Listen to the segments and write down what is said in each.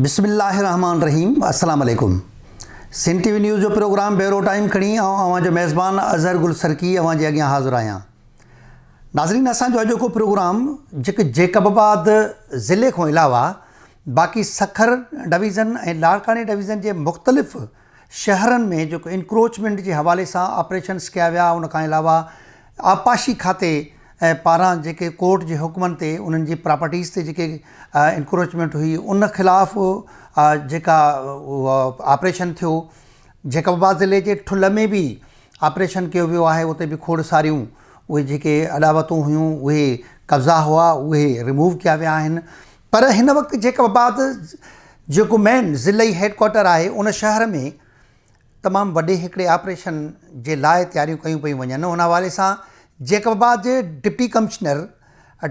بسم الله الرحمٰن الرحيم السلام عليڪم سنڌ ٽي وي نيوز جو پروگرام بيورو ٽائيم کڻي آئون اوهان جو ميزبان اظهر گل سرڪي اوهان جي اڳيان حاضر آهيان ناظرين اسان جو اڄوڪو پروگرام جيڪو جيڪب آباد ضلعي کان علاوه باقي سکر ڊويزن ۽ لاڙڪاڻي ڊويزن جي مختلف شهرن ۾ جيڪو انڪروچمينٽ جي حوالي سان آپريشنس ڪيا ويا ان کان علاوه آبپاشي کاتي پاران جيڪي ڪورٽ جي حڪمن تي انهن جي پراپرٽيز تي جيڪي انڪروچمينٽ هئي ان خلاف جيڪا آپريشن ٿيو جيڪب آباد ضلعي جي ٺلهه ۾ به آپريشن ڪيو ويو آهي اتي به کوڙ ساريون اهي جيڪي اڏاوتون هيون اهي قبضا هئا اهي ريموو ڪيا ويا آهن پر هن وقت جيڪب آباد جيڪو مين ضلعي هيڊ ڪوارٽر آهي ان شهر ۾ تمام وڏي هڪڙي آپريشن جي لاء تياريون ڪيون پيون وڃن ان حوالي سان جيڪب آباد جي deputy commissioner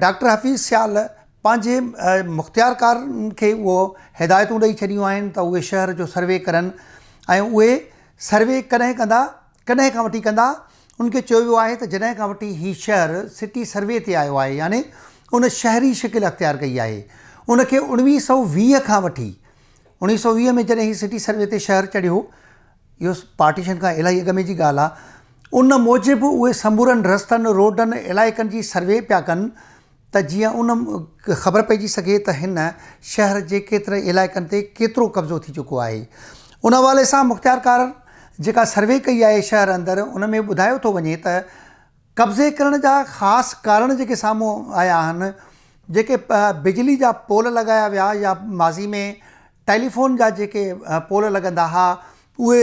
doctor Hafeez Sial پنهنجي مختيارڪارن کي اهو هدايتون ڏئي ڇڏيون آهن ته اهي شهر جو سروي ڪرن ۽ اهي سروي ڪڏهن ڪندا ڪڏهن کان وٺي ڪندا؟ ان کي چيو ويو آهي ته جڏهن کان وٺي هي شهر سٽي سروي تي آيو آهي يعني ان شهري شڪل اختيار ڪئي آهي ان کي اوڻويهه سئو ويهه کان وٺي اوڻويهه سئو ويهه ۾ جڏهن هي سٽي سروي تي شهر چڙهيو اهو پارٽيشن کان الاهي اڳ ۾ جي ڳالهه آهي ان موجب اهي سمورن رستن روڊن علائقن جي سروي پيا ڪن ته جيئن ان خبر پئجي سگهي ته هن شهر جي ڪيترن علائقن تي ڪيترو قبضو ٿي چڪو آهي. ان حوالي سان مختيارڪار جيڪا سروي ڪئي آهي شهر اندر ان ۾ ٻڌايو ٿو وڃي ته قبضي ڪرڻ جا خاص ڪارڻ جيڪي سامهون آيا آهن جيڪي بجلي جا پول لڳايا ويا يا ماضي ۾ ٽيليفون جا جيڪي پول لڳندا ها اهي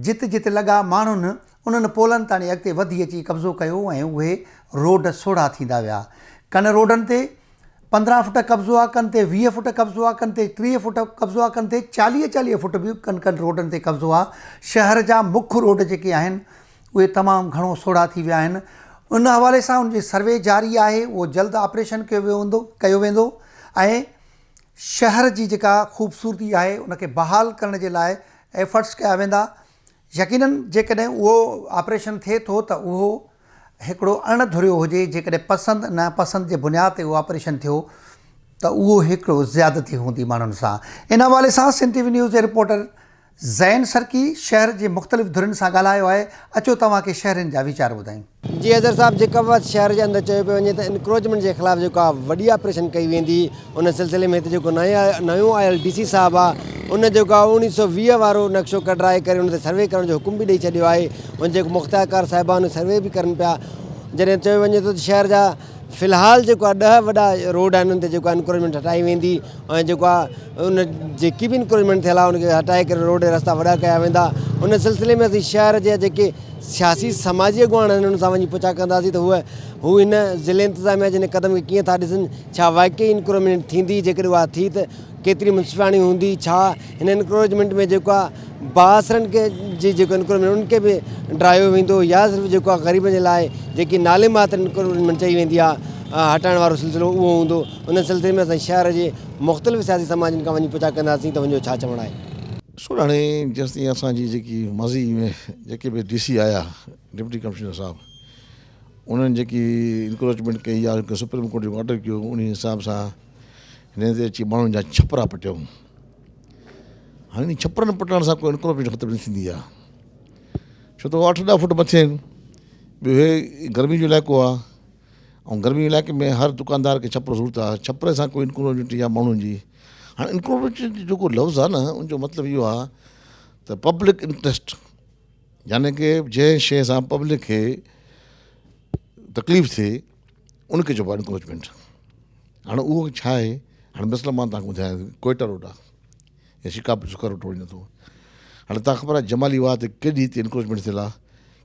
جت جت لڳا ماڻهن انهن پولن تاڻي اڳتي وڌي اچي قبضو ڪيو ۽ اهي روڊ سوڙها ٿيندا ويا. ڪن روڊن تي 15 فوٽ قبضو آ، ڪن تي 20 فوٽ قبضو آ، ڪن تي 30 فوٽ قبضو آ، ڪن تي چاليهه چاليهه فوٽ به ڪن ڪن روڊن تي قبضو آ. شهر جا مک روڊ جيڪي آهن اهي تمام گهڻو سوڙها ٿي ويا آهن. ان حوالي سان ان جي سروي جاري آهي اهو جلد آپريشن ڪيو ويندو ڪيو ويندو ۽ شهر جي جيڪا خوبصورتي آهي ان کي بحال ڪرڻ جي لاء ايفرٽس ڪيا ويندا. يقينن جيڪڏهن اهو آپريشن ٿئي ٿو ته اهو هڪڙو اڻ ڌريو هجي، جيڪڏهن پسند نا پسند جي بنياد تي اهو آپريشن ٿيو ته اهو هڪڙو زيادتي هوندي ماڻهن سان. ان حوالي سان سنڌ ٽي وي نيوز جي رپورٽر زين سرڪي شهر جي مختلف ڌرين سان ڳالهايو آهي، اچو توهان کي شهرين جا ويچار ٻڌايون. جي اظهر صاحب جيڪب آباد شهر جي اندر چيو پيو وڃي ته انڪروچمينٽ جي خلاف جيڪو آ وڏي آپريشن ڪئي ويندي ان سلسلي ۾ هتي جيڪو نيون آيل ڊي سي صاحب آ ان جيڪو آ اوڻيهه سو ويهه وارو نقشو ڪڍرائي ڪري ان تي سروي ڪرڻ جو حڪم به ڏئي ڇڏيو آهي ان جيڪو مختيارڪار صاحبان سروي به ڪرن پيا جڏهن چيو وڃي ٿو ته شهر جا في الحال جيڪو آ ڏهه وڏا روڊ آهن ان تي جيڪو آ انڪروچمينٽ هٽائي ويندي ۽ جيڪو آ ان جيڪي به انڪروچمينٽ ٿيل آ ان کي هٽائي ڪري روڊ رستا وڏا ڪيا ويندا ان سلسلي ۾ اسين شهر جا جيڪي سياسي سماجي اڳواڻ آهن انهن سان وڃي پڇا ڪنداسين ته هو هو هن ضلعي انتظاميا جي هن قدم کي ڪيئن ٿا ڏسن ڇا واقعي انڪروچمينٽ ٿيندي جيڪڏهن اها ٿي ته ڪيتري منصفاڻي هوندي ڇا هن انڪروچمينٽ ۾ جيڪو آهي بااثرن کي جي جيڪو انڪروچمينٽ ان کي به ڊاهيو ويندو يا صرف جيڪو آهي غريبن جي لاء جيڪي نالي ماتر انڪروچمينٽ چئي ويندي آهي هٽائڻ وارو سلسلو اهو هوندو ان سلسلي ۾ اسان شهر جي مختلف سياسي سماجن کان وڃي پڇا ڪنداسين ته هن جو ڇا چوڻ آهي. ڏسو هاڻي جيستائين اسان جي جيڪي ماضي ۾ جيڪي به ڊي سي آيا ڊپٽي ڪمشنر صاحب انهن جيڪي انڪروچمينٽ ڪئي يا سپريم ڪورٽ جيڪو آرڊر ڪيو ان حساب سان هن تي اچي ماڻهن جا ڇپرا پٽيو هاڻي ڇپرن پٽڻ سان ڪو انڪروچمينٽ ختم نه ٿيندي آهي ڇو ته اٺ ڏهه فوٽ مٿي آهن ٻيو هي گرمي جو علائقو آهي ۽ گرمي علائقي ۾ هر دڪاندار کي ڇپرو ضرورت آهي ڇپري سان ڪوئي انڪروچمينٽ يا ماڻهن جي هاڻي انڪروچمينٽ جيڪو لفظ آهي نه ان جو مطلب اهو آهي ته پبلڪ انٽرسٽ يعني ڪي جنهن شيء سان پبلڪ کي تڪليف ٿئي ان کي چئبو آهي انڪروچمينٽ هاڻي اهو ڇا آهي هاڻي مثلاً مان تهانکي ٻڌايان ڪوئٽا روڊ آهي يا شڪارپور سکر روڊ وڃي ٿو هاڻي تهانکي خبر آهي جمالي واهه تي ڪيڏي هتي انڪروچمينٽ ٿيل آهي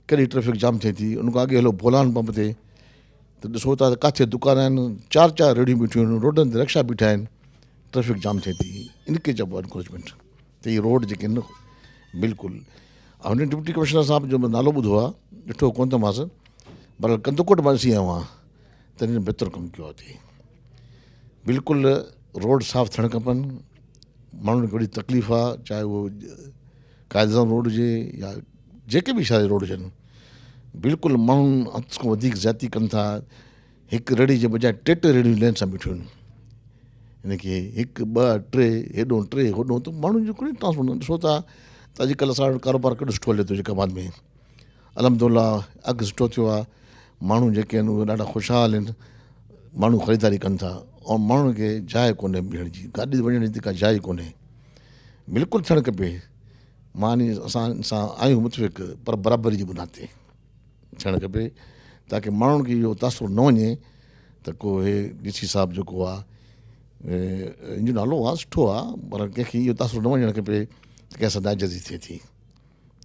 ڪيڏي ٽريفڪ جام ٿئي ٿي ان کان اڳي هلو بولان پمپ تي ته ڏسو ٿا ته ڪاٿي دڪان آهن چار چار ريڙهيون بيٺيون آهن روڊن تي رڪشا بيٺا آهن ٽريفڪ جام ٿئي ٿي ان کي چئبو آهي انڪروچمينٽ ته هي روڊ جيڪي آهن بلڪل هن ڊپٽي ڪمشنر صاحب جو نالو ٻڌو آهي ڏٺو ڪونه اٿمانس پر ڪنڌڪوٽ مان ڏسي آيو آهيان ته هن بهتر ڪم ڪيو آهي اتي بلڪل روڊ صاف ٿيڻ کپن ماڻهن کي وڏي تڪليف آهي چاهي اهو قائد اعظم روڊ هجي يا جيڪي به شهر جي روڊ هجن بلڪل ماڻهن حد کان وڌيڪ زيادتي ڪن ٿا هڪ ريڙهي جي بجاء ٽي ٽي ريڙهيون لين سان بيٺيون آهن. هن کي هڪ ٻه ٽي هيڏو ٽي هوڏو ته ماڻهن جو ڪهڙي ٽرانسپورٽ ڏسو ٿا ته اڄڪلهه اسان وٽ ڪاروبار ڪيڏو سٺو هلي ٿو جيڪب آباد ۾ الحمد الله اگهه سٺو ٿيو آهي ماڻهو جيڪي آهن اهي ڏاڍا خوشحال آهن ماڻهو خريداري ڪن ٿا ۽ ماڻهن کي جاء ڪونهي بيهڻ جي گاڏي وڃڻ جي ڪا جاء ئي ڪونهي بلڪل ٿيڻ کپي مان اسان سان آهيون متفق پر برابري جي بنياد تي ٿيڻ کپي تاڪه ماڻهن کي اهو تاثر نه وڃي ته ڪو هي ڊي سي صاحب جيڪو آهي ان جو نالو آهي سٺو آهي پر ڪنهن کي اهو تاثر نه وڃڻ کپي ته ڪنهن سان ناجائزي ٿئي ٿي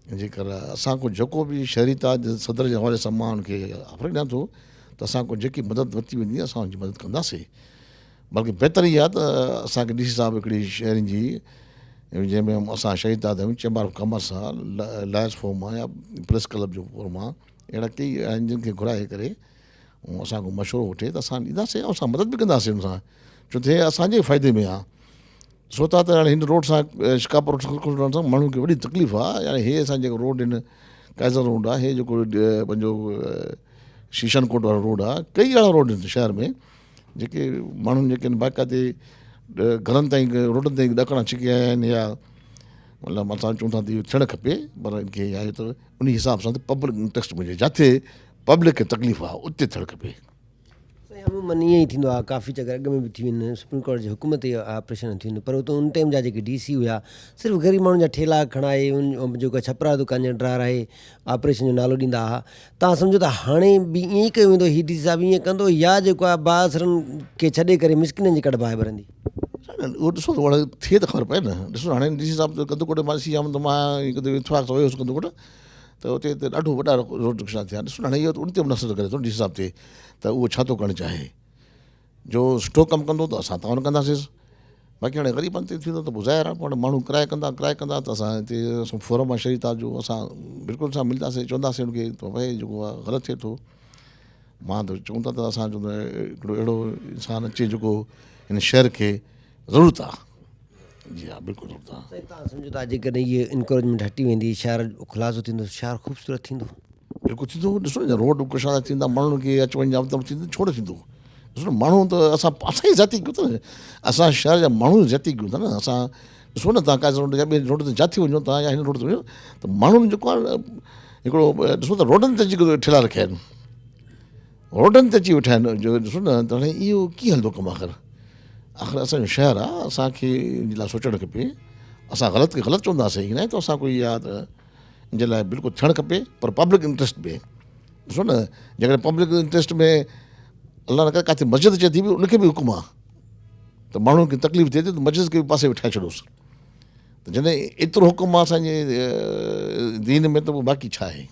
ان جي ڪري اسان کان جيڪو به شهري تاج صدر جي حوالي سان مان ان کي آفر ڏيان ٿو ته اسان کان جيڪي مدد ورتي ويندي اسان ان جي مدد ڪنداسين بلڪه بهتر اها آهي ته اسان کي ڊي سي صاحب هڪڙي شهرين جي جنهن ۾ اسان شهيد تاج آهيون چيمبر آف ڪامرس آهي لائرس فورم آهي يا پريس ڪلب جو فورم آهي اهڙا ڪيئي آهن جن کي گهرائي ڪري ۽ اسان کان مشورو وٺي ته اسان ڏينداسين ۽ اسان مدد به ڪنداسين ان سان ڇو ته هي اسان جي فائدي ۾ آهي ڏسو ٿا ته هاڻي هن روڊ سان شڪارپور روڊ سان ماڻهن کي وڏي تڪليف آهي يعني هي اسان جيڪو روڊ هن ڪائزر روڊ آهي هي جيڪو پنهنجو شيشن ڪوٽ وارو روڊ آهي ڪئي اهڙا روڊ آهن شهر ۾ جيڪي ماڻهن جيڪي آهن باقاعدي گهرن تائين روڊن تائين ڏاڪڻا ڇڪي آيا آهن يا مطلب اسان چون ٿا ته اهو ٿيڻ کپي پر ان کي آهي ته ان حساب سان ته پبلڪ انٽرسٽ هجي جاٿي پبلڪ کي تڪليف آهي اتي ٿيڻ کپي. سائين عمومن ائين ئي ٿيندو آهي ڪافي چڪر اڳ ۾ به ٿي ويون آهن سپريم ڪورٽ جي حڪم تي آپريشن ٿيون پر اتي ان ٽائيم جا جيڪي ڊي سي هيا صرف غريب ماڻهن جا ٺيلا کڻائي ان جيڪو ڇپرا دڪان جا ڊارائي آپريشن جو نالو ڏيندا هئا توهان سمجهو ته هاڻي به ائين ئي ڪيو ويندو هي ڊي سي صاحب ائين ڪندو يا جيڪو آهي بااثرن کي ڇڏي ڪري مسڪينن جي ڪڍ باهه ٻرندي. اهو ڏسو ته هاڻي ٿئي ته خبر پئي نه ڏسو هاڻي ڊي سي صاحب ته ڪنڌڪوٽ مان ڏسي آيم ته مان اتفاق سان ويو هوس ڪنڌڪوٽ ته اتي ته ڏاڍو وڏا روڊ رڪشا ٿيا ڏسو نه هاڻي اهو ته ان تي منحصر ڪري ٿو ڊي سي صاحب تي ته اهو ڇا ٿو ڪرڻ چاهي جو سٺو ڪم ڪندو ته اسان تعاون ڪنداسيس باقي هاڻي غريبن تي ٿيندو ته پوء ظاهر آهي پوء هاڻي ماڻهو ڪرائي ڪندا ڪرائي ڪندا ته اسان هتي اسان فورم آهي شريف صاحب جو اسان بلڪل سان ملنداسين چونداسين ان کي ته ڀائي جيڪو آهي غلط ٿئي ٿو مان ته چون ٿا ته اسان جو هڪڙو اهڙو انسان اچي جيڪو هن شهر کي ضرورت آهي جي ها بلڪل ضرورت آهي. سائين توهان سمجهو ٿا جيڪڏهن هيء انڪروچمينٽ هٽي ويندي شهر خلاصو ٿيندو شهر خوبصورت ٿيندو؟ بلڪل ٿيندو ڏسو نه روڊ ڪشادا ٿيندا ماڻهن کي اچ وڃ جام ٿيندي ڇو نه ٿيندو ڏسو نه ماڻهو ته اسان اسان ئي زيادتي ڪيون ٿا نه اسان شهر جا ماڻهو زيادتي ڪيون ٿا نه اسان ڏسو نه تان ڪائزر روڊ يا ٻي روڊ تي جاٿي وڃو تان يا هن روڊ تي وڃو ته ماڻهن جيڪو آهي هڪڙو ڏسو ته روڊن تي جيڪو ٺيلا رکيا آهن روڊن تي اچي ويٺا آهن جو ڏسو نه ته هاڻي اهو ڪيئن هلندو ڪم آخر آخر اسان جو شهر آهي اسان کي ان جي لاء سوچڻ کپي اسان غلط کي غلط چونداسين ائين ناهي ته اسان ڪوئي اها ته ان جي لاء بلڪل ٿيڻ کپي پر پبلڪ انٽرسٽ ۾ ڏسو نه جيڪڏهن پبلڪ انٽرسٽ ۾ الله نه ڪري ڪاٿي مسجد اچي ٿي به ان کي به حڪم آهي ته ماڻهن کي تڪليف ٿئي ٿي ته مسجد کي به پاسي ۾ ٺاهي ڇڏوس ته جڏهن ايترو حڪم آهي اسانجي دين ۾ ته پوء باقي ڇا آهي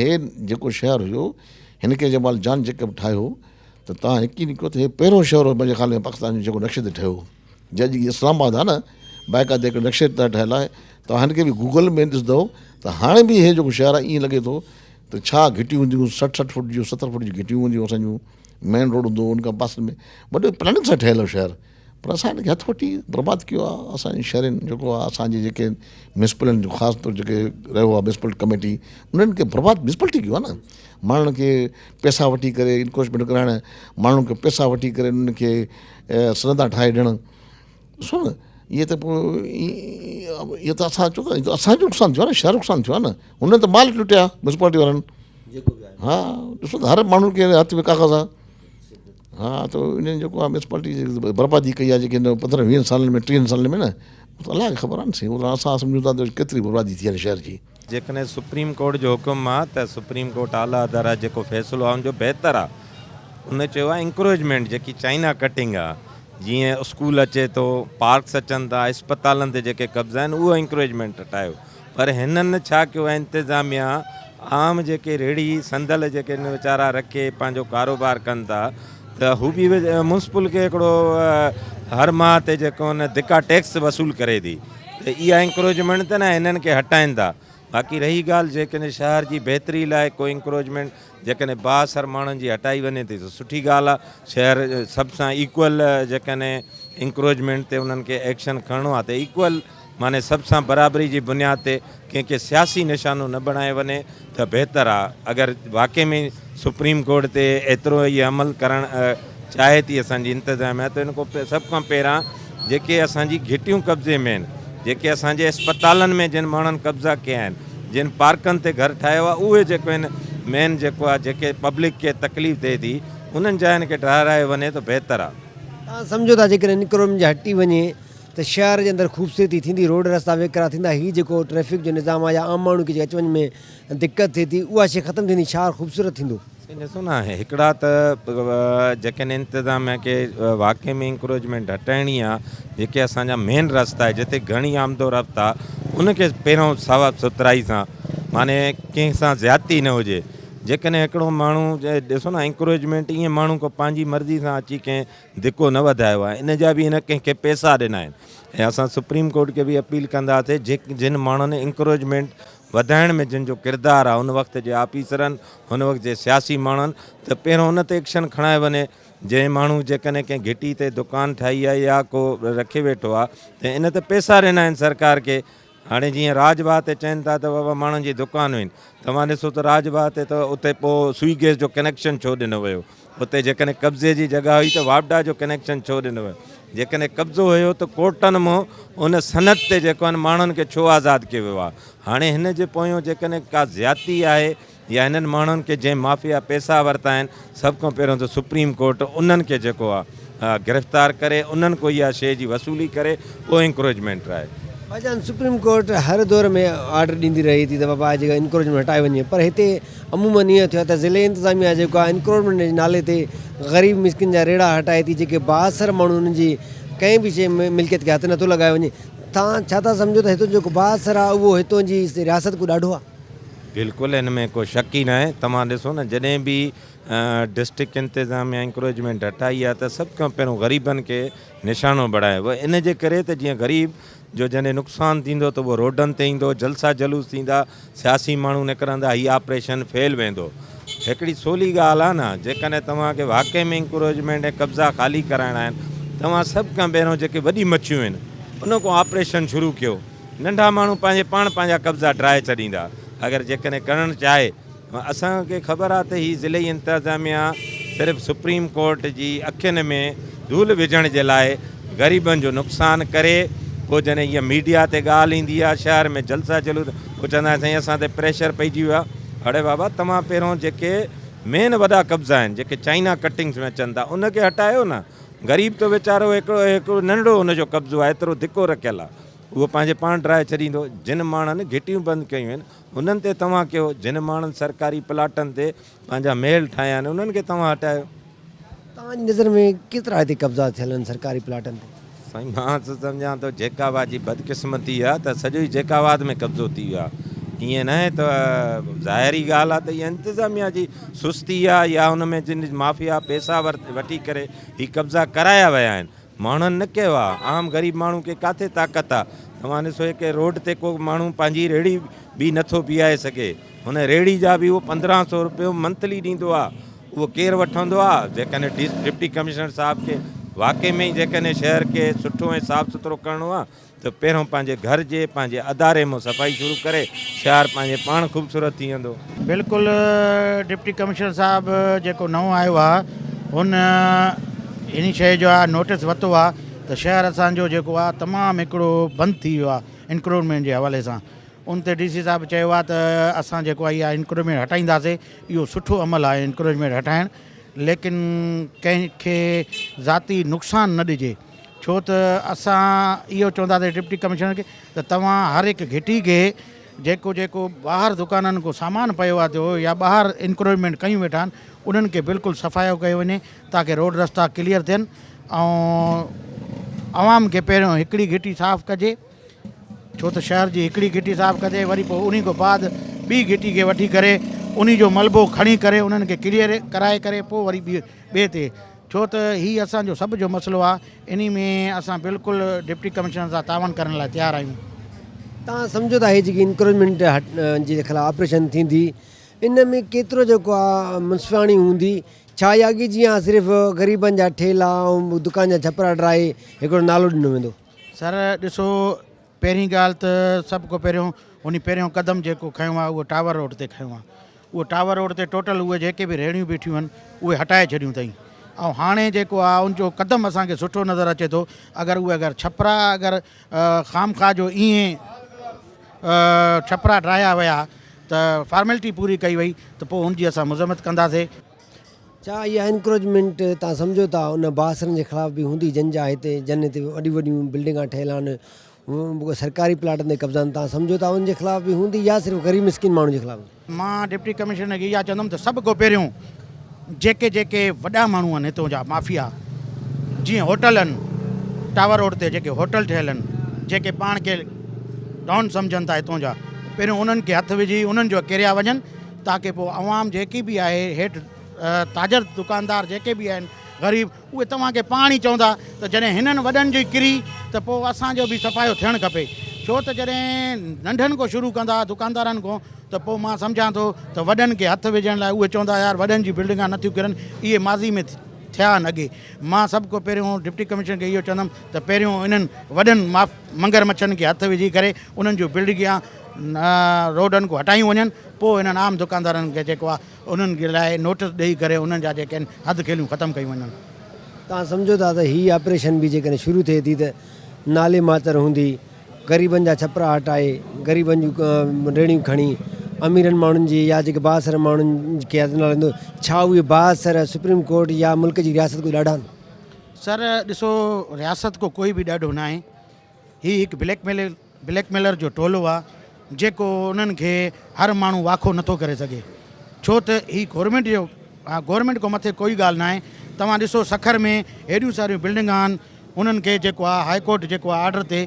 هي جيڪو شهر هيو هن کي جنهن مهل جان جيڪب ٺاهيو ته توهان يقين ڪيو ته هي پهريون شهر هو منهنجي خيال ۾ پاڪستان جو جيڪو نقشي تي ٺهيو جي اڄ اسلام آباد آهي نه باقاعده هڪ نقشي تي ٺهيل آهي توهان هن کي به گوگل ۾ ڏسندو ته هاڻي به هي جيڪو شهر آهي ائين لڳي ٿو ته ڇا گهٽيون هونديون 60 60 فوٽ جون 70 فوٽ جون گهٽيون هونديون اسان جون مين روڊ هوندو ان کان پاسن ۾ وڏو پلاننگ سان ٺهيل هو شهر پر اسان هن کي هٿ وٺي برباد ڪيو آهي اسان جي شهرين جيڪو آهي اسان جي جيڪي ميونسپلن جو خاص طور جيڪي رهيو آهي ميونسپل ڪميٽي انهن کي برباد ميونسپلٽي ڪيو آهي نه ماڻهن کي پئسا وٺي ڪري انڪروچمينٽ ڪرائڻ ماڻهن کي پئسا وٺي ڪري انهن کي سندا ٺاهي ڏيڻ ڏسو نه اهي ته پوء اهو ته اسان چئو ٿا اسان جو نقصان ٿيو آهي نه شهر نقصان ٿيو آهي نه هنن ته مال لٽيا ميونسپالٽي وارن ها ڏسو ته هر ماڻهو کي هٿ ۾ ڪاغذ آهي ها ته انهن جيڪو آهي ميونسپالٽي جي بربادي ڪئي آهي جيڪي هن پندرهن ويهن سالن ۾ ٽيهن سالن ۾ نه الله کي خبر آهي نه سائين اسان سمجهون ٿا ته ڪيتري بربادي ٿي آهي شهر جي. جيڪڏهن سپريم ڪورٽ جو حڪم آ ته سپريم ڪورٽ اعليٰ ادارا جيڪو فيصلو آ ان جو بهتر آ ان چيو آ انڪروچمينٽ جيڪي چائنا ڪٽنگ آ جيئن اسڪول اچي ٿو پارڪس اچن ٿا اسپتالن تي جيڪي قبضا آهن اهو انڪروچمينٽ هٽايو پر هنن ڇا ڪيو آهي انتظاميا عام جيڪي ريڙهي صندل جيڪي ويچارا رکي پنهنجو ڪاروبار ڪن ٿا ته هو به ميونسپل کي هڪڙو هر ماهه تي جيڪو ان ڌڪا ٽيڪس وصول ڪري ٿي ته اها انڪروچمينٽ ته نه هنن کي هٽائن ٿا باقي رهي ڳالهه جيڪڏهن شهر جي بهتري لاء ڪو انڪروچمينٽ جيڪڏهن بااثر ماڻهن جي هٽائي وڃي ٿي ته سٺي ڳالهه آهي شهر سڀ سان ايڪول جيڪڏهن انڪروچمينٽ تي انهن کي ايڪشن کڻڻو آهي ته ايڪول معني سڀ سان برابري جي بنياد تي ڪنهن کي سياسي نشانو نه بڻايو وڃي ته بهتر آهي اگر واقعي ۾ سپريم ڪورٽ تي ايترو ئي عمل ڪرڻ چاهي ٿي اسان جي انتظاميا ته ان کان سڀ کان پهريان جيڪي اسان جي گهٽيون قبضي ۾ آهن، جيڪي اسان جي اسپتالن ۾ جن ماڻهن قبضا ڪيا آهن، جن پارڪن تي گهر ٺاهيو آهي اهي جيڪو آهن مين جيڪو آهي جيڪي پبلڪ کي تڪليف ٿئي ٿي انهن جاين کي ڊاهرايو وڃي ته بهتر آهي. توهان سمجهو ٿا جيڪڏهن انڪرومنٽ جي هٽي وڃي ته شهر جي اندر خوبصورتي ٿيندي، روڊ رستا ويڪرا ٿيندا، هي جيڪو ٽريفڪ جو نظام آهي يا عام ماڻهو کي جيڪا اچ وڃ ۾ دقت ٿئي ٿي اها شيء ختم ٿيندي، شهر خوبصورت ٿيندو. سائين ڏسو نه هڪڙا ته جيڪڏهن انتظاميا کي واقعي ۾ انڪروچمينٽ هٽائڻي آ جيڪي اسان جا مين رستا آهي جتي گهڻي آمد و رفت آ ان کي پهريون صاف سٿرائي سان معني ڪنهن سان زيادتي نه هجي جيڪڏهن هڪڙو ماڻهو ڏسو نه انڪروچمينٽ ائين ماڻهو ڪو پنهنجي مرضي سان اچي ڪنهن ڌڪو نه وڌايو آهي ان جا به هن ڪنهن کي پئسا ڏنا آهن ۽ اسان سپريم ڪورٽ کي به اپيل ڪنداسي جن ماڻهن انڪروچمينٽ وڌائڻ ۾ جن جو ڪردار آهي ان وقت جي آفيسرن ان وقت جي سياسي ماڻهن ته پهريون ان تي ايڪشن کڻايو وڃي جنهن ماڻهو جيڪڏهن ڪنهن گهٽي تي دڪان ٺاهي آهي يا ڪو رکي ويٺو آهي ته ان تي پئسا ڏنا آهن سرڪار کي هاڻي جيئن راج باغ تي چون ٿا ته بابا ماڻهن جي دڪان هئي توهان ڏسو ته راج باغ تي ته اتي پوء سوئي گيس جو ڪنيڪشن ڇو ڏنو ويو اتي جيڪڏهن قبضي جي جڳهه هئي ته واپڊا جو ڪنيڪشن ڇو ڏنو ويو؟ جيڪڏهن قبضو هيو ته ڪورٽن مان ان سند تي جيڪو آهن ماڻهن کي ڇو آزاد ڪيو ويو آهي؟ هاڻي هن جي پويون جيڪڏهن ڪا زيادتي آهي يا هنن ماڻهن کي جنهن مافيا پئسا ورتا آهن سڀ کان پهريون ته سپريم ڪورٽ انهن کي جيڪو آهي گرفتار ڪري انهن کان اها شيء جي وصولي ڪري پوء انڪروچمينٽ ٽرائي. ڀائيجان سپريم ڪورٽ هر دور ۾ آرڊر ڏيندي رهي ٿي ته بابا جيڪا انڪروچمينٽ هٽائي وڃي پر هتي عموماً ائين ٿيو آهي ته ضلعي انتظاميا جيڪو آهي انڪروچمينٽ جي نالي تي غريب مسڪين جا ريڙها هٽائي ٿي جيڪي بااثر ماڻهو انهن جي ڪنهن به شيء ملڪيت کي هٿ نٿو لڳايو وڃي توهان ڇا ٿا سمجهو ته هتو جيڪو بااثر آهي اهو هتو جي رياست کان ڏاڍو آهي. بلڪل ان ۾ ڪو شڪ ئي ناهي توهان ڏسو نه جڏهن به ڊسٽرڪٽ انتظاميا انڪروچمينٽ هٽائي آهي ته سڀ کان پهريون غريبن کي نشانو بڻايو ويو ان جي ڪري ته جيئن غريب جو جڏهن نقصان ٿيندو ته اهو روڊن تي ايندو، جلسا جلوس ٿيندا، سياسي ماڻهو نڪرندا، هي آپريشن فيل ويندو. هڪڙي سولي ڳالهه آهي نه، جيڪڏهن توهان کي واقعي ۾ انڪروچمينٽ ۽ قبضا خالي ڪرائڻا آهن، توهان سڀ کان پهريون جيڪي وڏي مڇيون آهن، ان کان آپريشن شروع ڪيو. ننڍا ماڻهو پنهنجي پاڻ پنهنجا قبضا ڊاهي ڇڏيندا. اگر جيڪڏهن ڪرڻ چاهي. اسان کي خبر آهي ته هي ضلعي انتظاميا صرف سپريم ڪورٽ جي اکين ۾ ڌول وجهڻ جي لاء غريبن جو نقصان ڪري پوء جڏهن هيء ميڊيا تي ڳالهه ايندي آهي شهر ۾ جلسا جلوس پوء چوندا آهن سائين اسان تي پريشر پئجي ويو آهي اڙي بابا توهان پهريون جيڪي مين وڏا قبضا آهن جيڪي چائنا ڪٽنگس ۾ اچن ٿا ان کي هٽايو نه غريب ته ويچارو هڪڙو هڪڙو ننڍڙو ان جو قبضو آهي ايترو ڌڪو رکيل آهي اهو پنهنجي پاڻ ڊاهي ڇڏيندو جن ماڻهن گهٽيون بند ڪيون آهن انهن تي توهان ڪيو، جن ماڻهن سرڪاري پلاٽن تي پنهنجا محل ٺاهيا آهن، انهن کي توهان هٽايو. توهان جي نظر ۾ ڪيترا هتي قبضا ٿيل آهن سرڪاري پلاٽن تي؟ سائين مان ته سمجهان ٿو جيڪب آباد جي بدقسمتي آهي ته سڄو ئي جيڪب آباد ۾ قبضو ٿي ويو آهي. ائين ناهي ته ظاهري ڳالهه آهي ته اها انتظاميا جي سستي آهي يا ان ۾ جن مافيا پئسا وٺي ڪري هي قبضا ڪرايا ويا آهن. ماڻهن نه ڪيو آ عام غريب ماڻهو کي ڪاٿي طاقت آ توهان ڏسو هڪ روڊ تي ڪو ماڻهو پنهنجي ريڙهي به نٿو بيهائي سگهي هن ريڙهي جا به اهو 1500 روپيو منٿلي ڏيندو آ اهو ڪير وٺندو آ جيڪڏهن ڊپٽي ڪمشنر صاحب کي واقعي ۾ ئي جيڪڏهن شهر کي سٺو ۽ صاف سٿرو ڪرڻو آ ته پهريون پنهنجي گهر جي پنهنجي اداري مان صفائي شروع ڪري شهر پنهنجي پاڻ خوبصورت ٿي ويندو. بلڪل ڊپٽي ڪمشنر صاحب جيڪو نئون آيو آ هن انهي شئي جو آ نوٽس ورتو آ ته شهر اسان جو جيڪو آ تمام هڪڙو بند ٿي ويو آ انڪروچمينٽ جي حوالي سان ان تي ڊي سي صاحب چيو آ ته اسان جيڪو آ اها انڪروچمينٽ هٽائينداسي اهو سٺو عمل آ انڪروچمينٽ هٽائڻ ليڪن ڪنهن کي ذاتي نقصان نه ڏجي. ڇو ته اسان اهو چونداسين ڊپٽي ڪمشنر کي ته توهان هر هڪ گهٽي کي جيڪو جيڪو ٻاهر دڪانن کو سامان پيو آهي ٿيو يا ٻاهر انڪروچمينٽ ڪيون ويٺا آهن انهن کي بلڪل صفايو ڪيو وڃي تاڪه روڊ رستا ڪليئر ٿين ۽ عوام کي پهريون هڪڙي گهٽي صاف ڪجي ڇو ته شهر جي هڪڙي گهٽي صاف ڪجي وري پوء انهي کان بعد ٻي گهٽي کي وٺي ڪري انهي جو ملبو کڻي ڪري انهن کي ڪليئر ڪرائي ڪري پوء وري ٻي ٻئي تي ڇو ته هي اسان جو سڀ جو مسئلو آ انهي ۾ اسان بلڪل ڊپٽي ڪمشنر سان تعاون ڪرڻ لاء تيار آهيون. توهان سمجهو ٿا هي جيڪي انڪروچمينٽ جي خلاف آپريشن ٿيندي ان ۾ ڪيترو جيڪو آ منصفاڻي هوندي ڇا اها اڳي جيان صرف غريبن جا ٺيلا ۽ دڪان جا ڇپرا ڊاهي هڪڙو نالو ڏنو ويندو. سر ڏسو پهرين ڳالهه ته سڀ کان پهريون انهي پهريون قدم جيڪو کنيو آ اهو ٽاور روڊ تي کنيو آ اهو ٽاور روڊ تي ٽوٽل اهي جيڪي به ريڙهيون بيٺيون آهن اهي هٽائي ڇڏيون اٿئي ۽ هاڻي جيڪو آ ان جو قدم اسان کي سٺو نظر اچي ٿو اگر اهي اگر ڇپرا اگر خامخواه جو ائين ڇپرا ڊاهيا ويا ته فارملٽي پوري ڪئي وئي ته پوء ان جي اسان مذمت ڪنداسي. ڇا اها انڪروچمينٽ توهان سمجهو ٿا ان بااثرن جي خلاف به هوندي جن جا هتي جن هتي وڏيون وڏيون بلڊنگان ٺهيل آهن سرڪاري پلاٽن تي قبضا آهن توهان سمجهو ٿا ان جي خلاف به هوندي يا صرف غريب مسڪين ماڻهن جي خلاف هوندي؟ مان ڊپٽي ڪمشنر کي اها چوندم ته سڀ کان پهريون جيڪي جيڪي وڏا ماڻهو آهن هتون جا مافيا جيئن هوٽل آهن ٽاور روڊ تي جيڪي هوٽل ٺهيل آهن جيڪي پاڻ کي ڊان سمجهن ٿا هتون جا پهريون انهن کي هٿ وجهي انهن جو ڪيريا وڃن تاڪه پوء عوام جيڪي به آهي هيٺ تاجر دڪاندار جيڪي به آهن غريب اهي توهان کي پاڻ ئي چوندا ته جڏهن هنن وڏن جي ڪري ته پوء اسان جو به صفايو ٿيڻ کپي ڇو ته جڏهن ننڍن کان شروع ڪندا دڪاندارن کان ته پوء مان سمجهان ٿو ته وڏن کي هٿ وجهڻ لاء اهي چوندا يار وڏن جي بلڊنگان نٿيون ڪرن اهي ماضي ۾ ٿيا آهن اڳي مان سڀ کان پهريون ڊپٽي ڪمشنر کي اهو چوندم ته پهريون انهن وڏن منگر مڇن کي هٿ وجهي ڪري انهن جون بلڊنگان روڊن کان هٽايون وڃن پوء انهن عام دڪاندارن کي جيڪو آهي انهن جي لاء نوٽس ڏئي ڪري انهن جا جيڪي آهن حد کيليون ختم ڪيون وڃن. توهان سمجهو ٿا ته هي آپريشن به جيڪڏهن شروع ٿئي ٿي ته نالي ماتر هوندي، غريبن جا ڇپرا هٽائي، غريبن جون ريڙهيون کڻي اميرن ماڻهن جي يا جيڪي بااثر ماڻهن کي هٿ نه لڳندو، ڇا اهي بااثر سپريم ڪورٽ يا ملڪ جي رياست کان ڏاڍا آهن؟ سر ڏسو رياست ڪو ڪوئي به ڏاڍو ناهي هي هڪ بليڪ ميل بليڪ ميلر جو ٽولو آ جيڪو انهن کي هر ماڻهو واکو نٿو ڪري سگهي ڇو ته هي گورنمينٽ جو گورنمينٽ کان مٿي ڪوئي ڳالهه ناهي توهان ڏسو سکر ۾ هيڏيون ساريون بلڊنگ آهن انهن کي جيڪو آ هائي ڪورٽ جيڪو آ آرڊر تي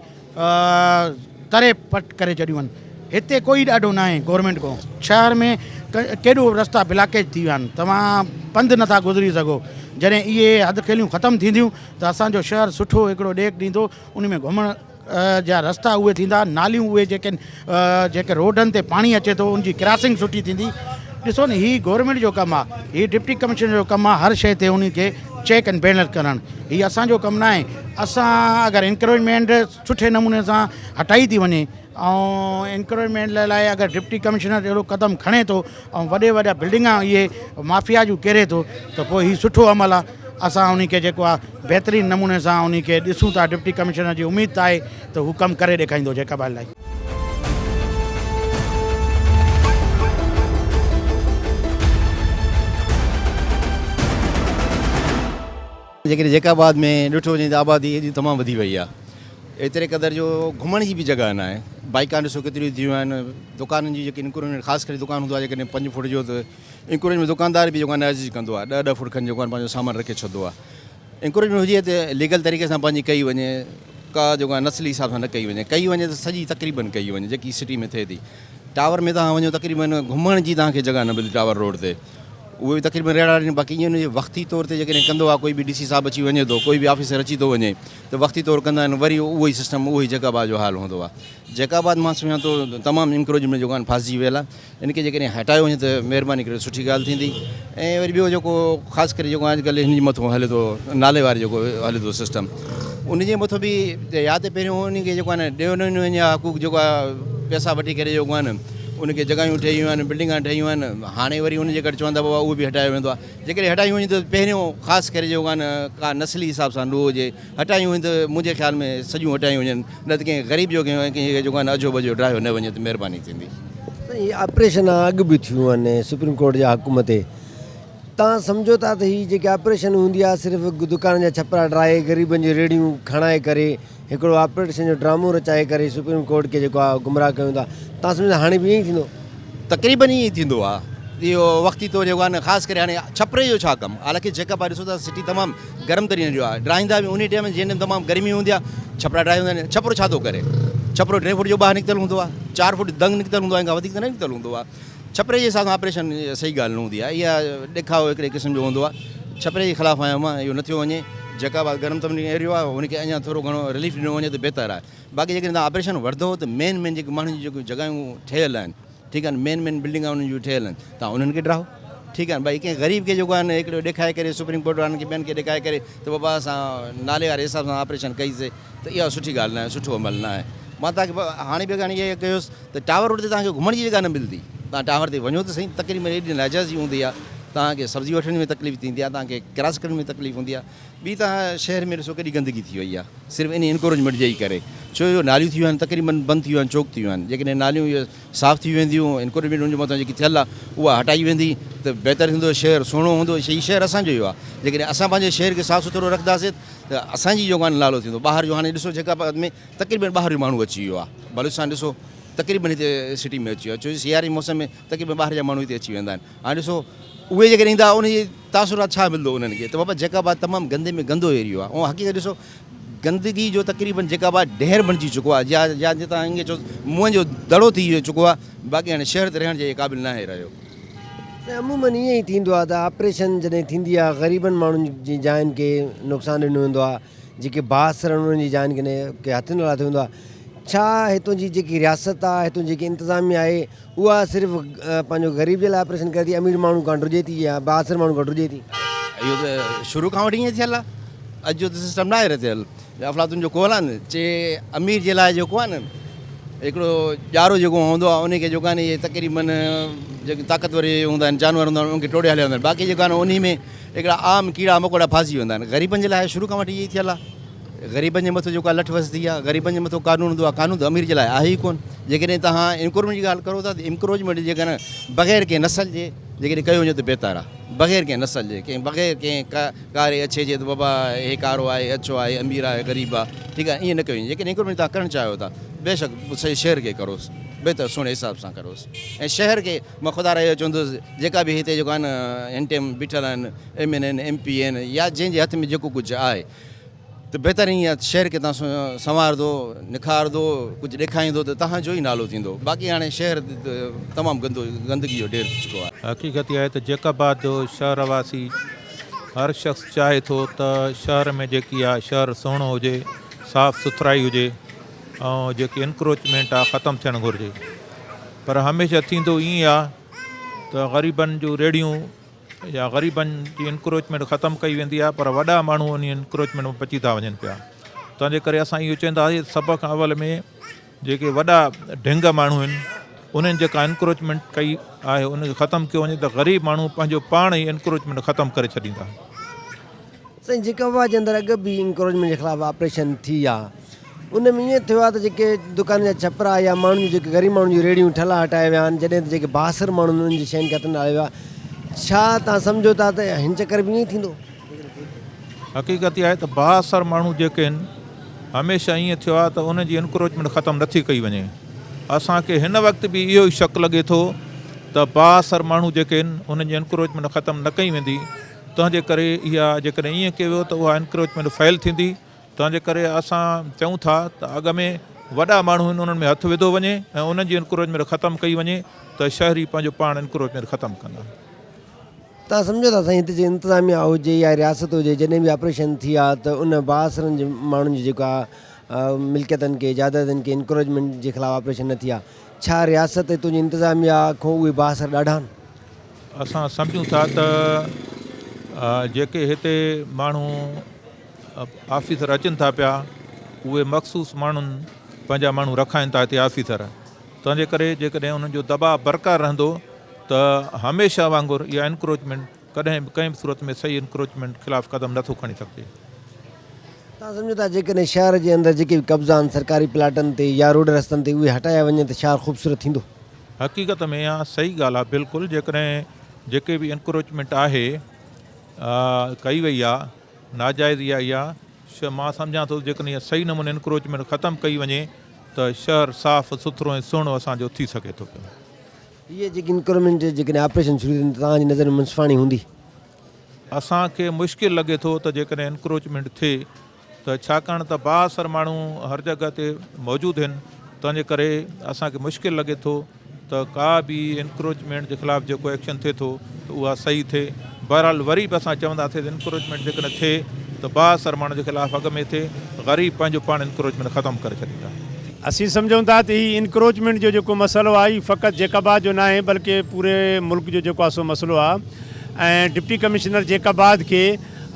تري پٽ ڪري ڇڏيون آهن هتي ڪوئي ڏاڍو ناهي گورنمينٽ کان شهر ۾ ڪيڏو رستا بلاڪيج ٿي ويا آهن توهان پنڌ نٿا گذري سگهو جڏهن اهي حدخيليون ختم ٿينديون ته اسان جو شهر سٺو هڪڙو ڏيک ڏيندو ان ۾ گهمڻ جا رستا اهي ٿيندا، ناليون اهي جيڪي جيڪي روڊن تي پاڻي اچي ٿو ان جي ڪراسنگ سٺي ٿيندي. ڏسو نه هي گورنمينٽ جو ڪم آ، هي ڊپٽي ڪمشنر جو ڪم آ هر شيء تي ان کي چيڪ اينڊ بيلنس ڪرڻ، هي اسان جو ڪم ناهي. اسان اگر انڪروچمينٽ سٺي نموني سان هٽائي ٿي وڃي ۽ انڪروچمينٽ لاء اگر ڊپٽي ڪمشنر اهڙو قدم کڻي ٿو ۽ وڏي وڏا بلڊنگا اهي مافيا جون ڪيري ٿو ته پوء هي سٺو عمل آ. اسان انهي کي جيڪو آ بهترين نموني سان انهي کي ڏسون ٿا ڊپٽي ڪمشنر جي اميد ته آهي ته هو ڪم ڪري ڏيکاريندو جيڪب آباد لاء. جيڪڏهن جيڪب آباد ۾ ڏٺو وڃي ته آبادي ايڏي تمام وڌي وئي آهي ايتري قدر جو گهمڻ جي به جڳهه ناهي بائيڪان ڏسو ڪيتريون ٿيون آهن دڪانن جي جيڪي انڪروچمينٽ خاص ڪري دڪان هوندو آهي جيڪڏهن پنج فوٽ جو ته انڪروچمينٽ ۾ دڪاندار به جيڪو آهي ناعزي ڪندو آهي ڏهه ڏهه فوٽ کن جيڪو آهي پنهنجو سامان رکي ڇڏندو آهي انڪروچمينٽ هجي ته ليگل طريقي سان پنهنجي ڪئي وڃي ڪا جيڪو آهي نسلي حساب سان نه ڪئي وڃي ڪئي وڃي ته سڄي تقريبن ڪئي وڃي جيڪي سٽي ۾ ٿئي ٿي ٽاور ۾ توهان وڃو تقريبن گهمڻ جي توهان کي جڳهه نه ملندي ٽاور روڊ تي اهي به تقريبن ريڙها رهن باقي ائين نه وقتي طور تي جيڪڏهن ڪندو آهي ڪوئي به ڊي سي صاحب اچي وڃي ٿو ڪوئي به آفيسر اچي ٿو وڃي ته وقتي طور ڪندا آهن وري اهو ئي سسٽم اهو ئي جيڪب آباد جو حال هوندو آهي جيڪب آباد مان سمجهان ٿو تمام انڪروچمينٽ جيڪو آهي ڦاسجي ويل آهي ان کي جيڪڏهن هٽايو وڃي ته مهرباني ڪري سٺي ڳالهه ٿيندي ۽ وري ٻيو جيڪو خاص ڪري جيڪو اڄڪلهه هن جي مٿو هلي ٿو نالي واري جيڪو هلي ٿو سسٽم ان جي مٿو به يا ته پهريون ان کي جيڪو آهي نه ڏيو نه وڃي حقوق جيڪو آهي پئسا وٺي ڪري جيڪو آهي نه ان کي جڳهيون ٺهي ويون آهن بلڊنگا ٺهي ويون آهن هاڻي وري ان جي ڪري چون ٿا بابا اهو به هٽايو ويندو آهي جيڪڏهن هٽايون وڃي ته پهريون خاص ڪري جيڪو آهي نه ڪا نسلي حساب سان نه هجي هٽايون وڃن ته منهنجي خيال ۾ سڄيون هٽايون وڃن نه ته ڪنهن غريب جو ڪنهن کي جيڪو آهي نه اجهو بجهو ڊاهيو نه وڃي ته مهرباني ٿيندي. سائين هي آپريشن اڳ به ٿيون آهن سپريم ڪورٽ جا حڪم تي تان سمجهو ٿا ته هي جيڪي آپريشن هوندي آهي صرف دڪانن جا ڇپرا ڊاهي غريبن جون ريڙهيون کڻائي ڪري هڪڙو آپريشن جو ڊرامو رچائي ڪري سپريم ڪورٽ کي جيڪو آهي گمراهه ڪيون ٿا تان سمجهو ٿا هاڻي به ائين ئي ٿيندو. تقريبن ائين ئي ٿيندو آهي اهو وقتي طور جيڪو آهي نه خاص ڪري هاڻي ڇپري جو ڇا ڪم حالانڪه جيڪب آهي ڏسو ٿا سٽي تمام گرم ترين جو آهي ڊاهيندا به انهي ٽائيم جنهن ٽائيم تمام گرمي هوندي آهي ڇپرا ڊاهي هوندا آهن ڇپرو ڇا ٿو ڪري ڇپرو ٽي فوٽ جو ٻاهر نڪتل هوندو آهي چار فوٽ دنگ نڪتل هوندو آهي ان کان وڌيڪ ته نه نڪتل هوندو آهي ڇپري جي حساب سان آپريشن صحيح ڳالهه نه هوندي آهي اها ڏيکاء هڪڙي قسم جو هوندو آهي ڇپري جي خلاف آهيان مان اهو نه ٿيو وڃي جيڪا به گرم ترين ايريو آهي ان کي اڃا ٿورو گهڻو رليف ڏنو وڃي ته بهتر آهي باقي جيڪڏهن توهان آپريشن وٺندو ته مين مين جيڪي ماڻهن جون جيڪيون جڳهيون ٺهيل آهن ٺيڪ آهن مين مين بلڊنگا انهن جون ٺهيل آهن توهان انهن کي ڊاهو ٺيڪ آهن ڀائي ڪنهن غريب کي جيڪو آهي نه هڪڙو ڏيکائي ڪري سپريم ڪورٽ وارن کي ٻين کي ڏيکائي ڪري ته بابا اسان نالي واري حساب سان آپريشن ڪئي سي ته اها سٺي ڳالهه نه آهي سٺو عمل نه آهي مان توهان کي هاڻي به اڳاڻي اها ڪيوس ته ٽاور روڊ تي توهان کي گهمڻ جي جڳهه نه ملندي توهان ٽاور تي وڃو ته سهي تقريبن ايڏي ناجائزي هوندي آهي. توهان کي سبزي وٺڻ ۾ تڪليف ٿيندي آهي، توهان کي ڪراس ڪرڻ ۾ تڪليف هوندي آهي. ٻي توهان شهر ۾ ڏسو ڪيڏي گندگي ٿي وئي آهي صرف انهي انڪروچمينٽ جي ئي ڪري ڇو جو ناليون ٿي ويون آهن تقريبن بند ٿي ويون آهن چوڪ ٿي ويون آهن جيڪڏهن ناليون اهي صاف ٿي وينديون انڪروچمينٽ ان جي مٿان جيڪي ٿيل آهي اها هٽائي ويندي ته بهتر ٿيندو شهر سهڻو هوندو هي شهر اسان جو ئي آهي جيڪڏهن اسان پنهنجي شهر کي صاف سٿرو رکنداسين ته اسان جي جو ڪانه نالو ٿيندو ٻاهر جو هاڻي ڏسو جيڪب آباد ۾ تقريبن ٻاهر جو ماڻهو اچي ويو آهي بلوچستان ڏسو تقريبن هتي سٽي ۾ اچي ويو آهي ڇو جو سياري جي موسم ۾ تقريبن ٻاهر جا ماڻهو هتي اچي ويندا آهن هاڻي ڏسو اهي جيڪڏهن ايندا ان جي تاثرات ڇا ملندو انهن کي ته بابا جيڪب آباد تمام گندي ۾ گندو ايريو آهي ۽ حقيقت ڏسو گندگي جو تقريبن جيڪب آباد ڍير بڻجي چڪو آهي يا يا جي تان ائين چئو موئن جو دڙو ٿي چڪو آهي باقي هاڻي شهر ته رهڻ جي قابل ناهي رهيو. سائين عمومن ائين ئي ٿيندو آهي ته آپريشن جڏهن ٿيندي آهي غريبن ماڻهن جي جاين کي نقصان ڏنو ويندو آهي جيڪي بااثر آهن انهن جي جاين کي کي هٿ نه لاٿو ويندو آهي ڇا هتون جي جيڪي رياست آهي هتون جيڪي انتظاميا آهي اها صرف پنهنجو غريب جي لاء آپريشن ڪري ٿي امير ماڻهو کان ڊڄي ٿي يا بااثر ماڻهو کان ڊڄي ٿي. اهو ته شروع کان وٺي ائين ٿيل آهي اڄ جو ته سسٽم ناهي رٿيل افلاطون جو قول آهي نه چي امير جي لاء جيڪو آهي نه هڪڙو ڄارو جيڪو هوندو آهي ان کي جيڪو آهي نه اهي تقريبن جيڪي طاقتور هوندا آهن جانور هوندا آهن ان کي ٽوڙي هليا ويندا آهن باقي جيڪو آهي نه انهي ۾ هڪڙا عام ڪيڙا مڪوڙا ڦاسي ويندا آهن غريبن جي لاء شروع کان وٺي ائين ٿيل آهي غريبن جي مٿو جيڪو آهي لٺ وسدي آهي غريبن جي مٿو قانون هوندو آهي قانون ته امير جي لاء آهي ئي ڪونه جيڪڏهن توهان انڪروچمينٽ جي ڳالهه ڪرو ٿا ته انڪروچمينٽ جيڪڏهن بغير ڪنهن نسل جي جيڪڏهن ڪيو وڃي ته بهتر آهي بغير ڪنهن نسل جي ڪنهن بغير ڪنهن ڪاري اڇي جي ته بابا هي ڪارو آهي اڇو آهي امير آهي غريب آهي ٺيڪ آهي ائين نه ڪيو وڃي جيڪڏهن انڪروچمينٽ توهان ڪرڻ چاهيو ٿا بيشڪ سڄي شهر کي ڪروس بهتر سهڻي حساب سان ڪروس ۽ شهر کي مان خدا را اهو چوندس جيڪا به هتي جيڪو آهن هن ٽيم بيٺل آهن ايم اين آهن ايم پي آهن يا جنهن جي هٿ ۾ جيڪو ڪجهه آهي ته بهتر ائين آهي ته شهر کي توهان سنوارندو نکارندو ڪجهه ڏيکاريندو ته توهان جو ئي نالو ٿيندو باقي هاڻي شهر تمام گندو گندگي جو ڍير ٿي چڪو آهي. حقيقت اها آهي ته جيڪب آباد جو شهر واسي هر شخص چاهي ٿو ته شهر ۾ جيڪي آهي شهر سهڻو هجي صاف سٿرائي هجي ۽ جيڪي انڪروچمينٽ آهي ختم ٿيڻ گهرجي پر هميشه ٿيندو ائين آهي ته غريبن جون ريڙهيون يا غريبن جي انڪروچمينٽ ختم ڪئي ويندي آهي پر وڏا ماڻهو انهي انڪروچمينٽ ۾ پچي ٿا وڃن پيا تنهن جي ڪري اسان اهو چونداسين سڀ کان اول ۾ جيڪي وڏا ڍنگ ماڻهو آهن انهن جيڪا انڪروچمينٽ ڪئي آهي ان کي ختم ڪيو وڃي ته غريب ماڻهو پنهنجو پاڻ ئي انڪروچمينٽ ختم ڪري ڇڏيندا. سائين جيڪب آباد جي اندر اڳ به انڪروچمينٽ جي خلاف آپريشن ٿي آ ان ۾ ائين ٿيو آ ته جيڪي دڪانن جا ڇپرا يا ماڻهن جون جيڪي غريب ماڻهن جون ريڙهيون ٺلها هٽايا ويا آهن جڏهن ته جيڪي بااثر ماڻهو آهن انهن جي شين کي هٿ نه آيو ويو آ ڇا توهان سمجهو ٿا ته هن چڪر به ائين ئي ٿيندو؟ حقيقت اها آهي ته بااثر ماڻهو جيڪي آهن هميشه ائين ٿيو آهي ته انهن جي انڪروچمينٽ ختم نٿي ڪئي وڃي اسان کي هن وقت به اهو ئي شڪ لڳي ٿو ته بااثر ماڻهو جيڪي آهن انهن جي انڪروچمينٽ ختم نه ڪئي ويندي تنهن جي ڪري اها جيڪڏهن ائين ڪيو ويو ته اها انڪروچمينٽ فيل ٿيندي، تنهن جي ڪري اسان چئون ٿا ته اڳ ۾ وڏا ماڻهو آهن انهن ۾ هٿ وڌو وڃي ۽ انهن جي انڪروچمينٽ ختم ڪئي وڃي ته شهري پنهنجو پاڻ انڪروچمينٽ ختم ڪندا. توهان سمجهو ٿا سائين هتي جي انتظاميا هجي يا رياست هجي جڏهن به آپريشن ٿي آ ته ان بااثرن جي ماڻهن جي جيڪا ملڪيتن کي جائدادن کي انڪروچمينٽ جي خلاف آپريشن نه ٿي آ ڇا رياست هتو جي انتظاميا کان اهي بااثر ڏاڍا آهن؟ اسان سمجهون ٿا ته جيڪي هتي ماڻهو آفيسر اچن ٿا پيا اهي مخصوص ماڻهن پنهنجا ماڻهو رکائن ٿا هتي آفيسر تنهن جي ڪري جيڪڏهن انهن جو دٻاء برقرار رهندو ته هميشه وانگر اها انڪروچمينٽ ڪڏهن به ڪنهن به صورت ۾ صحيح انڪروچمينٽ خلاف قدم نٿو کڻي سگهجي. توهان سمجهو ٿا جيڪڏهن شهر جي اندر جيڪي به قبضا آهن سرڪاري پلاٽن تي يا روڊ رستن تي اهي هٽايا وڃن ته شهر خوبصورت ٿيندو؟ حقيقت ۾ اها صحيح ڳالهه آهي بلڪل جيڪڏهن جيڪي به انڪروچمينٽ آهي ڪئي وئي آهي ناجائز يا اها مان سمجهان ٿو جيڪڏهن اها صحيح نموني انڪروچمينٽ ختم ڪئي وڃي ته شهر صاف سٿرو ۽ سهڻو اسان جو ٿي سگهي ٿو پيو. هيء جيڪي انڪروچمينٽ جي جيڪڏهن آپريشن شروع ٿيندو ته توهان جي نظر ۾ منصفاڻي هوندي؟ اسان کي مشڪل لڳي ٿو ته جيڪڏهن انڪروچمينٽ ٿئي ته ڇاڪاڻ ته بااثر ماڻهو هر جڳهه تي موجود هن تنهن جي ڪري اسان کي مشڪل لڳي ٿو ته ڪا به انڪروچمينٽ جي خلاف جيڪو ايڪشن ٿئي ٿو ته اها صحيح ٿئي بهرحال وري به اسان چونداسين ته انڪروچمينٽ جيڪڏهن ٿئي ته بااثر ماڻهن جي خلاف اڳ ۾ ٿئي غريب پنهنجو پاڻ انڪروچمينٽ ختم ڪري ڇڏيندا. اسين سمجهون ٿا ته هي انڪروچمينٽ جو جيڪو مسئلو آهي هي فقط جيڪب آباد جو ناهي بلڪه پوري ملڪ جو جيڪو آهي سو مسئلو آهي ۽ ڊپٽي ڪمشنر جيڪب آباد کي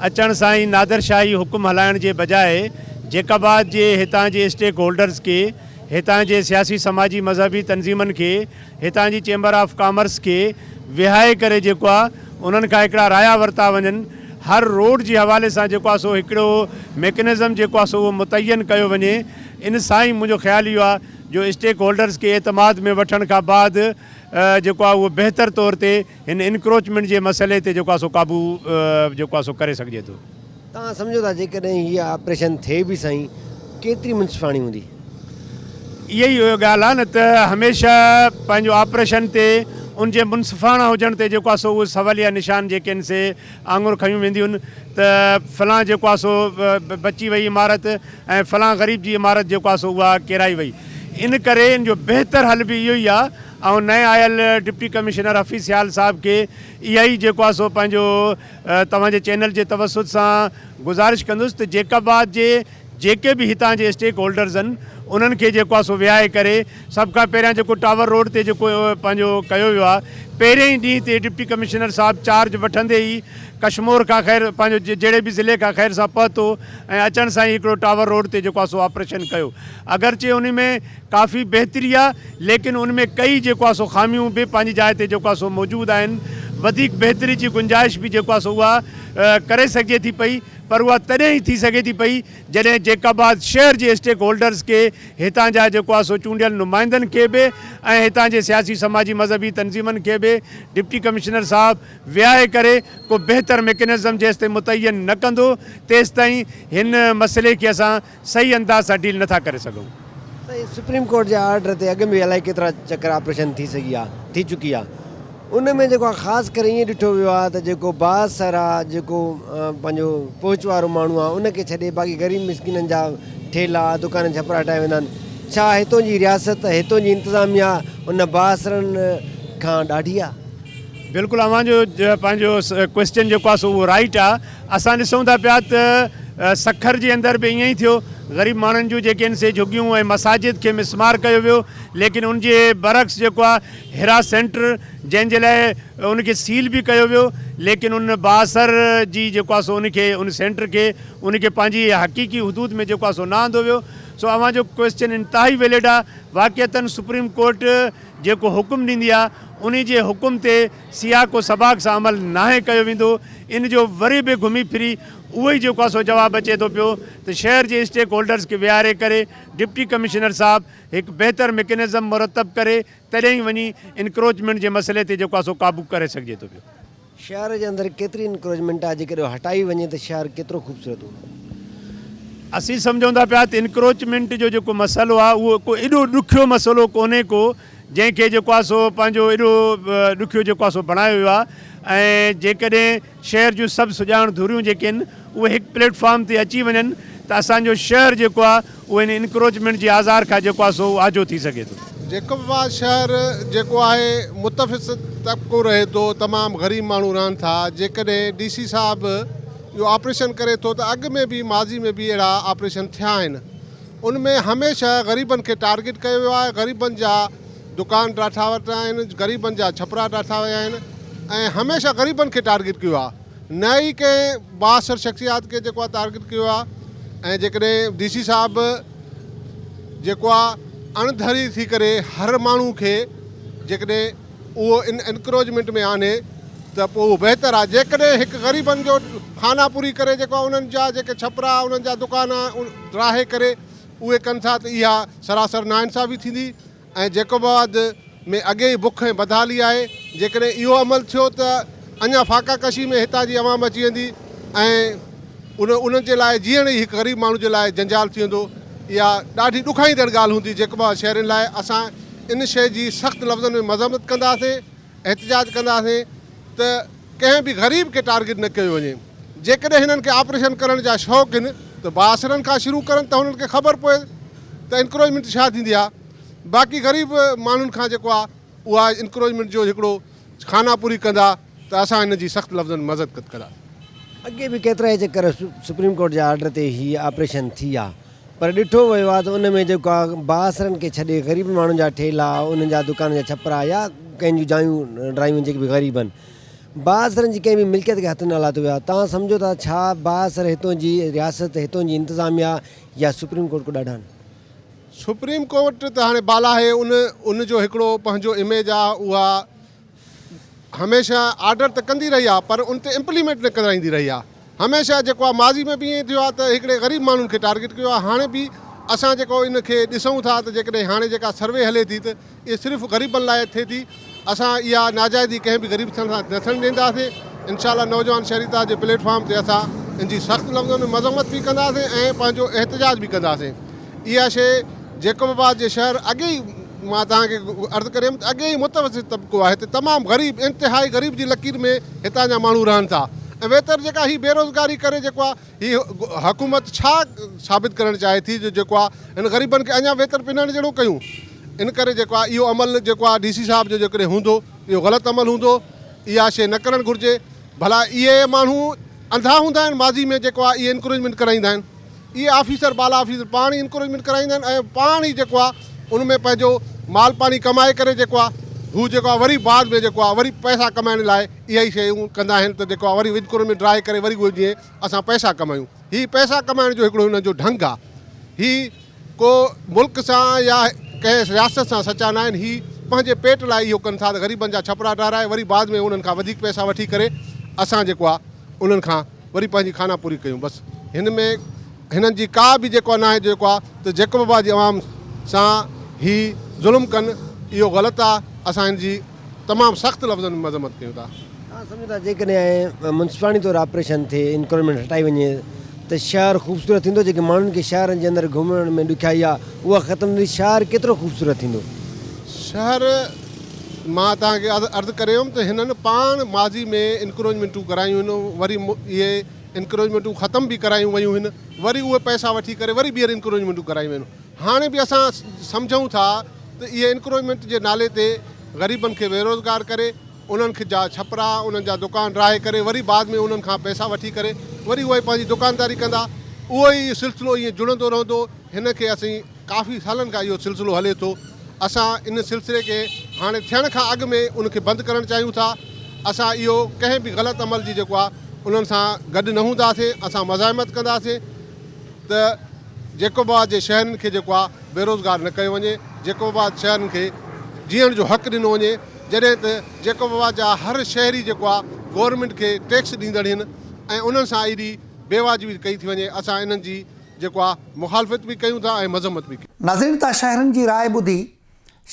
اچڻ سان ئي نادر شاهي حڪم هلائڻ جي بجاء جيڪب آباد جي هتان جي اسٽيڪ هولڊرز کي هتان جي سياسي سماجي مذهبي تنظيمن کي هتان جي چيمبر آف ڪامرس کي ويهائي ڪري جيڪو آ انهن کان هڪڙا رايا ورتا وڃن هر روڊ جي حوالي سان جيڪو آ سو هڪڙو ميڪنزم جيڪو آ سو اهو متعين ڪيو وڃي ان سان ئي منهنجو خيال اهو آ جو اسٽيڪ هولڊرز کي اعتماد ۾ وٺڻ کان بعد جيڪو آ اهو بهتر طور تي هن انڪروچمينٽ جي مسئلي تي جيڪو آ سو قابو جيڪو آ سو ڪري سگهجي ٿو. توهان سمجهو ٿا جيڪڏهن هيء آپريشن ٿئي به سائين ڪيتري منصفاڻي هوندي؟ اها ئي ڳالهه آ نه ته هميشه پنهنجو آپريشن تي ان جي منصفاڻا هجڻ تي جيڪو آ سو اهي سواليه نشان جيڪي آهن سي آڱر کنيون وينديون آهن ته فلان جيڪو آ سو بچي وئي عمارت ۽ فلان غريب جي عمارت جيڪو آ سو اها ڪيرائي وئي ان ڪري ان جو بهتر حل به اهو ئي آ آئون نئين آيل ڊپٽي ڪمشنر حفيظ سيال صاحب کي اها ئي جيڪو آ سو پنهنجو توهان جي چينل جي توسط سان گذارش ڪندس ته جيڪب آباد جي جيڪي به هتان جي اسٽيڪ هولڊرز آهن انهن کي جيڪو آ سو ويهائي ڪري سڀ کان پهريان جيڪو ٽاور روڊ تي جيڪو پنهنجو ڪيو ويو آ پهرين ئي ڏينهن تي ڊپٽي ڪمشنر صاحب چارج وٺندي ئي ڪشمور کان خير پنهنجو جهڙي به ضلعي کان خير سان پهتو ۽ اچڻ سان ئي هڪڙو ٽاور روڊ تي جيڪو آ سو آپريشن ڪيو اگرچه انهي ۾ ڪافي بهتري آ ليڪن ان ۾ ڪئي جيڪو آ سو خاميون به پنهنجي جاء تي جيڪو آ سو موجود آهن وڌيڪ بهتري جي گنجائش به جيڪو آ سو اها ڪري سگهجي ٿي پئي پر اها تڏهن ئي ٿي سگهي ٿي پئي جڏهن جيڪب آباد شهر جي اسٽيڪ هولڊرز کي هتان جا جيڪو آ سو چونڊيل نمائندن کي به ۽ هتان جي سياسي سماجي مذهبي تنظيمن کي به ڊپٽي ڪمشنر صاحب ويهائي ڪري ڪو بهتر ميڪنزم جيستائين متعين نه ڪندو تيستائين هن مسئلي کي اسان صحيح انداز سان ڊيل نٿا ڪري سگهون. سائين سپريم ڪورٽ جي آرڊر تي اڳ ۾ الائي ڪيترا چڪر آپريشن ٿي سگهي آ ٿي چڪي آ ان ۾ جيڪو آ خاص ڪري ائين ڏٺو ويو آ ته جيڪو بااثر آ جيڪو پنهنجو پهچ وارو ماڻهو آ ان کي ڇڏي باقي غريب مسڪينن جا ٺيلا دڪان ڇپرا هٽايا ويندا آهن ڇا هتون جي رياست هتون جي انتظاميا ان بااثرن کان ڏاڍي آ؟ بلڪل اوهان جو پنهنجو ڪويسچن جيڪو آ سو اهو رائيٽ آ اسان ڏسون ٿا پيا ته سکر جي اندر به ائين ئي ٿيو غريب ماڻهن جون جيڪي آهن سي جهڳيون ۽ مساجد کي مسمار ڪيو ويو ليڪن ان جي برعڪس جيڪو آ هيرا سينٽر جنهن جي لاء ان کي سيل به ڪيو ويو ليڪن ان بااثر جي جيڪو آ سو ان کي ان سينٽر کي ان کي پنهنجي حقيقي حدود ۾ جيڪو آ سو نه آندو ويو سو اوهان جو ڪويسچن انتهائي ويلڊ آ واقعتن سپريم ڪورٽ جيڪو حڪم ڏيندي آ انهي جي حڪم تي سياق و سباق سان عمل ناهي ڪيو ويندو ان جو وري به گهمي ڦري اهو ئي جيڪو آ سو جواب اچي ٿو پيو ته شهر جي اسٽيڪ هولڊرز کي ويهاري ڪري ڊپٽي ڪمشنر صاحب هڪ بهتر ميڪنزم مرتب ڪري تڏهن ئي وڃي انڪروچمينٽ جي مسئلي تي جيڪو آ سو قابو ڪري سگهجي ٿو پيو. شهر جي اندر ڪيتري انڪروچمينٽ آهي جيڪڏهن هٽائي وڃي ته شهر ڪيترو خوبصورت هوندو. اسين سمجهون ٿا پيا ته انڪروچمينٽ جو جيڪو مسئلو آهي اهو ڪو ايڏو ڏکيو مسئلو ڪونهي ڪو جنهن کي جيڪو آهي سو پنهنجو ايڏو ڏکيو جيڪو آهي سو بڻايو ويو آهي ۽ جيڪڏهن شهر جون سڀ سڄاڻ ڌريون جيڪي آهن اهي هڪ پليٽ فارم تي اچي وڃن ته اسان جو شهر جيڪو آهي اهو هن انڪروچمينٽ جي آزار کان جيڪو آهي سو آجو ٿي سگهي ٿو. جيڪب آباد شهر جيڪو آهي متوسط طبقو رهي ٿو تمام غريب ماڻهو رهن ٿا جيڪڏهن ڊي سي صاحب اهو آپريشن ڪري ٿو ته اڳ ۾ به ماضي ۾ به اهڙا آپريشن ٿيا آهن ان ۾ هميشه غريبن کي ٽارگيٽ ڪيو ويو آهي غريبن جا دڪان ڊاٺا ويا آهن غريبن جا ڇپرا ڊاٺا ويا آهن ۽ هميشه غريبن کي ٽارگيٽ ڪيو آهي نه ئي ڪنهن بااثر شخصيات کي جيڪو آهي ٽارگيٽ ڪيو آهي ۽ جيڪڏهن ڊي سي صاحب جيڪو آهي اڻ ڌري ٿي ڪري هر ماڻهو کي جيڪڏهن اهو ان انڪروچمينٽ ۾ آڻي ته پوء اهو بهتر آهي جيڪڏهن هڪ غريبن جو خانه پوري ڪري جيڪو آهي انهن جا جيڪي ڇپرا انهن جا دڪان ڊاهي ڪري اهي ڪن ٿا ته اها سراسر ناانصافي ٿيندي ۽ جيڪب آباد ۾ اڳي ئي بک ۽ بدحالي آهي، جيڪڏهن اهو عمل ٿيو ته اڃا فاقا ڪشي ۾ هتان جي عوام اچي ويندي ۽ ان انهن جي لاء جيئڻ ئي هڪ غريب ماڻهو جي لاء جنجال ٿي ويندو، اها ڏاڍي ڏکائيندڙ ڳالهه هوندي جيڪب آباد شهرين لاء، اسان ان شيء جي سخت لفظن ۾ مذمت ڪنداسين، احتجاج ڪنداسين ته ڪنهن به غريب کي ٽارگيٽ نه ڪيو وڃي، جيڪڏهن هنن کي آپريشن ڪرڻ جا شوق هن ته بااثرن کان شروع ڪرن ته هنن کي خبر پوي ته انڪروچمينٽ ڇا ٿيندي آهي، باقي غريب ماڻهن کان جيڪو آهي اها انڪروچمينٽ جو هڪڙو خانه پوري ڪندا ته اسان هن جي سخت لفظن ۾ مذمت ڪنداسين. اڳي به ڪيترائي چڪر سپريم ڪورٽ جي آرڊر تي هي آپريشن ٿي آ پر ڏٺو ويو آ ته ان ۾ جيڪو آ بااثرن کي ڇڏي غريب ماڻهن جا ٺيلا انهن جا دڪان جا ڇپرا يا ڪنهن جون جايون ڊرايون جيڪي به غريب آهن بااثرن جي ڪنهن به ملڪيت کي هٿ نه لاتو ويو آ توهان سمجهو ٿا ڇا بااثر هتون جي رياست هتون جي انتظاميا يا سپريم ڪورٽ ڪو ڏاڍا آهن؟ سپريم ڪورٽ ته هاڻي بالا آهي ان ان جو هڪڙو پنهنجو اميج آ اها هميشه آرڊر ته ڪندي رهي آ پر ان تي امپليمينٽ نه ڪرائيندي رهي آ هميشه جيڪو آ ماضي ۾ به ائين ٿيو آ ته هڪڙي غريب ماڻهن کي ٽارگيٽ ڪيو آ هاڻي به اسان جيڪو ان کي ڏسون ٿا ته جيڪڏهن هاڻي جيڪا سروي هلي ٿي ته اهي صرف غريبن لاء ٿئي ٿي اسان اها ناجائزي ڪنهن به غريب سان نه ٿيڻ ڏينداسين انشاء الله نوجوان شهري اتحاد جي پليٽ فارم تي اسان ان جي سخت لفظن ۾ مذمت به ڪنداسين ۽ پنهنجو احتجاج به ڪنداسين اها شيء جيڪب آباد جي شهر اڳي ئي مان توهان کي عرض ڪريم ته اڳي ئي متوسط طبقو آهي هتي تمام غريب انتهائي غريب جي لڪير ۾ هتان جا ماڻهو رهن ٿا ۽ ويتر جيڪا هي بيروزگاري ڪري جيڪو آهي هي حڪومت ڇا ثابت ڪرڻ چاهي ٿي جو جيڪو آهي هن غريبن کي اڃا ويتر پنڻ جهڙو ڪيون ان ڪري جيڪو آهي اهو عمل جيڪو آهي ڊي سي صاحب جو جيڪڏهن هوندو اهو غلط عمل هوندو اها شيء نه ڪرڻ گهرجي ڀلا اهي ماڻهو انڌا هوندا آهن ماضي ۾ جيڪو آهي اهي انڪروچمينٽ ڪرائيندا آهن اهي آفيسر بالا آفيسر پاڻ ئي انڪروچمينٽ ڪرائيندا آهن ۽ پاڻ ئي جيڪو آهي ان ۾ پنهنجو مال پاڻي ڪمائي ڪري جيڪو آهي هو جيڪو آهي وري بعد ۾ جيڪو آهي وري پئسا ڪمائڻ لاء اها ئي شيون ڪندا آهن ته جيڪو آهي وري انڪروچمينٽ ڊاهي ڪري وري اهي جيئن اسان پئسا ڪمايون هي پئسا ڪمائڻ جو هڪڙو هنن جو ڍنگ آهي هي ڪو ملڪ سان يا ڪنهن رياست سان سچا ناهن هي پنهنجي پيٽ لاء اهو ڪن ٿا ته غريبن جا ڇپرا ڊاهرائي وري بعد ۾ انهن کان وڌيڪ پئسا وٺي ڪري اسان جيڪو آهي انهن کان وري پنهنجي خانه پوري ڪيون بس هن ۾ هنن جي ڪا به جيڪو آهي ناهي جيڪو آهي ته جيڪب آباد جي عوام سان هي ظلم ڪن اهو غلط آهي اسان هن جي تمام سخت لفظن ۾ مذمت ڪيون ٿا. توهان سمجهو ٿا جيڪڏهن منصفاڻي طور آپريشن ٿئي انڪروچمينٽ هٽائي وڃي ته شهر خوبصورت ٿيندو جيڪي ماڻهن کي شهرن جي اندر گهمڻ ۾ ڏکيائي آهي اها ختم ٿيندي شهر ڪيترو خوبصورت ٿيندو. شهر مان توهان کي عرض ڪري ويم ته هنن پاڻ ماضي ۾ انڪروچمينٽون ڪرايون هن وري اهي انڪروچمينٽون ختم به ڪرايون ويون هن وري اهي پئسا وٺي ڪري وري ٻيهر انڪروچمينٽون ڪرايون ويون هاڻي به اسان سمجهون ٿا ته اهي انڪروچمينٽ جي نالي تي غريبن کي بيروزگار ڪري انهن کي جا ڇپرا انهن جا دڪان ڊاهي ڪري وري بعد ۾ انهن کان پئسا وٺي ڪري وري اهي پنهنجي دڪانداري ڪندا اهو ئي سلسلو ائين جڙندو رهندو هن کي اسين ڪافي سالن کان اهو سلسلو هلي ٿو اسان ان سلسلي کي هاڻي ٿيڻ کان اڳ ۾ ان کي بند ڪرڻ چاهيون ٿا اسان اهو ڪنهن به غلط عمل جي جيڪو آهي انهن سان گڏ نه هونداسين اسان مزاحمت ڪنداسين ته جيڪب آباد جي شهرين کي جيڪو آهي بيروزگار نه ڪيو وڃي، جيڪب آباد شهرين کي جيئڻ جو حق ڏنو وڃي، جڏهن ته جيڪب آباد جا هر شهري جيڪو آهي گورنمينٽ کي ٽيڪس ڏيندڙ هن ۽ انهن سان ايڏي بيواجبي ڪئي ٿي وڃي، اسان انهن جي جيڪو آهي مخالفت به ڪيون ٿا ۽ مذمت به ڪيون. ناظرين تان شهرين جي راء ٻڌي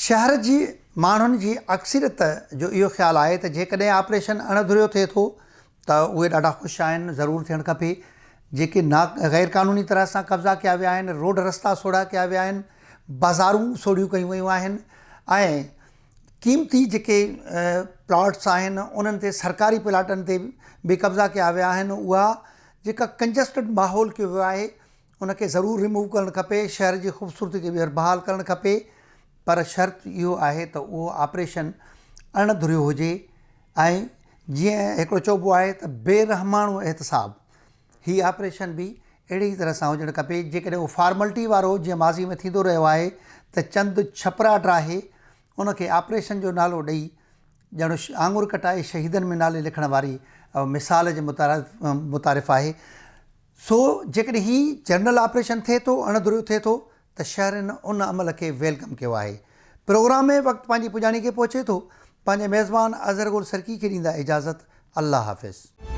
شهر جي ماڻهن جي اڪثريت جو اهو خيال آهي ته جيڪڏهن آپريشن اڻ ڌريو ٿئي ٿو ته اهي ڏاڍا خوش آهن، ضرور ٿيڻ کپي، جيڪي نا غير قانوني طرح سان قبضا ڪيا ويا آهن، روڊ رستا سوڙها ڪيا ويا آهن، بازارون سوڙهيون ڪيون ويون آهن ۽ قيمتي جيڪي پلاٽس آهن انهن تي سرڪاري پلاٽن تي به قبضا ڪيا ويا آهن، اها جيڪا ڪنجسٽڊ ماحول ڪيو ويو آهي ان کي ضرور ريموو ڪرڻ کپي، شهر جي خوبصورتي کي ٻيهر بحال ڪرڻ کپي پر شرط اهو آهي ته اهو آپريشن اڻ ڌريو هجي ۽ جيئن هڪڙو چئبو آهي ته بي رحماڻو احتساب، هي آپريشن به اهڙي ئي طرح سان هجڻ کپي، جيڪڏهن اهو فارملٽي وارو جيئن ماضي ۾ ٿيندو رهيو آهي ته چند ڇپرا ڊاهي ان کي آپريشن جو نالو ڏئي ڄڻ آڱر ڪٽائي شهيدن ۾ نالي لکڻ واري مثال جي متعارف آهي، سو جيڪڏهن هي جنرل آپريشن ٿئي ٿو، اڻ ڌريو ٿئي ٿو ته شهرين ان عمل کي welcome ڪيو آهي. پروگرام ۾ وقت پنهنجي پڄاڻي کي پهچي ٿو. پنهنجي ميزبان اظهر گل سرڪي کي ڏيندا اجازت. الله حافظ.